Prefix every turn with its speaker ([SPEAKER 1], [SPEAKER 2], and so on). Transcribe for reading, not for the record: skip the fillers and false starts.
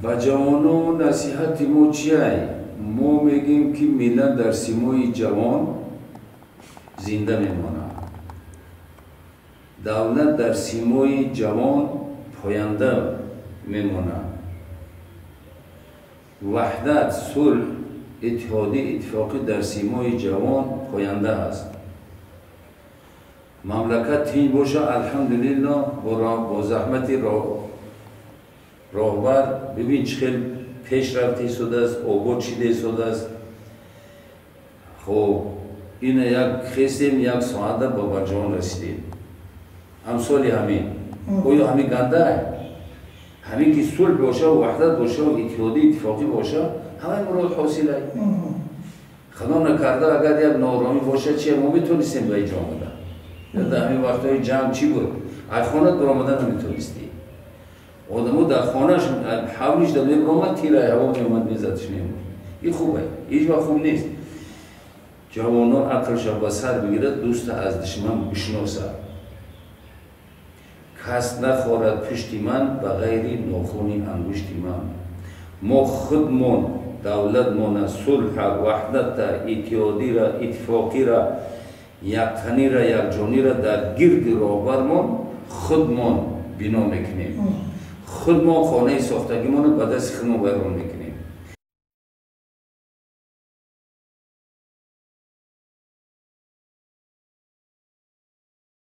[SPEAKER 1] Ба ҷавонон насиҳати мо чиай? Мо мегӯем, ки миллат дар симои ҷавон зинда мемонад, давлат дар симои ҷавон поянда мемонад, ваҳдат, сулҳ, иттиҳодӣ, иттифоқӣ дар симои ҷавон поянда аст. Мамлакат тинҷ боша, алҳамдулилло, бо заҳмати роҳбар бибин, чӣ хел пеш рафта истодааст, обод шида истодааст. Хоб, ина як хестем, як соата ба барҷон расидем. Амсоли ҳамин, оё ҳамин ганда? Ҳамин ки сулҳ боша, ваҳдат боша, иттиҳодӣ, иттифоқӣ боша, ҳамаи мурод ҳосилай. Худо накарда, агар як нооромӣ боша, чи мо метонистем ба иҷо омада? Дар ҳамин вақтҳои ҷанг чӣ буд? Аз хона баромада наметонистӣ. Одамо дар хонаш ҳавлиш да мебаромад, тира ҳаво меомад, мезадш, мемурд. Ин хубе? Ҳеҷ вақт хуб нест. Ҷавонон ақлша ба сар бигирад, дӯста аз душман бишносад. Кас нахорад пушти ман ба ғайри нохуни ангушти ман. Мо худмон давлатмона, сулҳа, ваҳдата, иттиҳодира, иттифоқира, яктанира, якҷонира дар гирди роҳбармон худмон бино мекунем. Худмон хонаи сохтагимонро ба дасти худмон вайрон мекунем.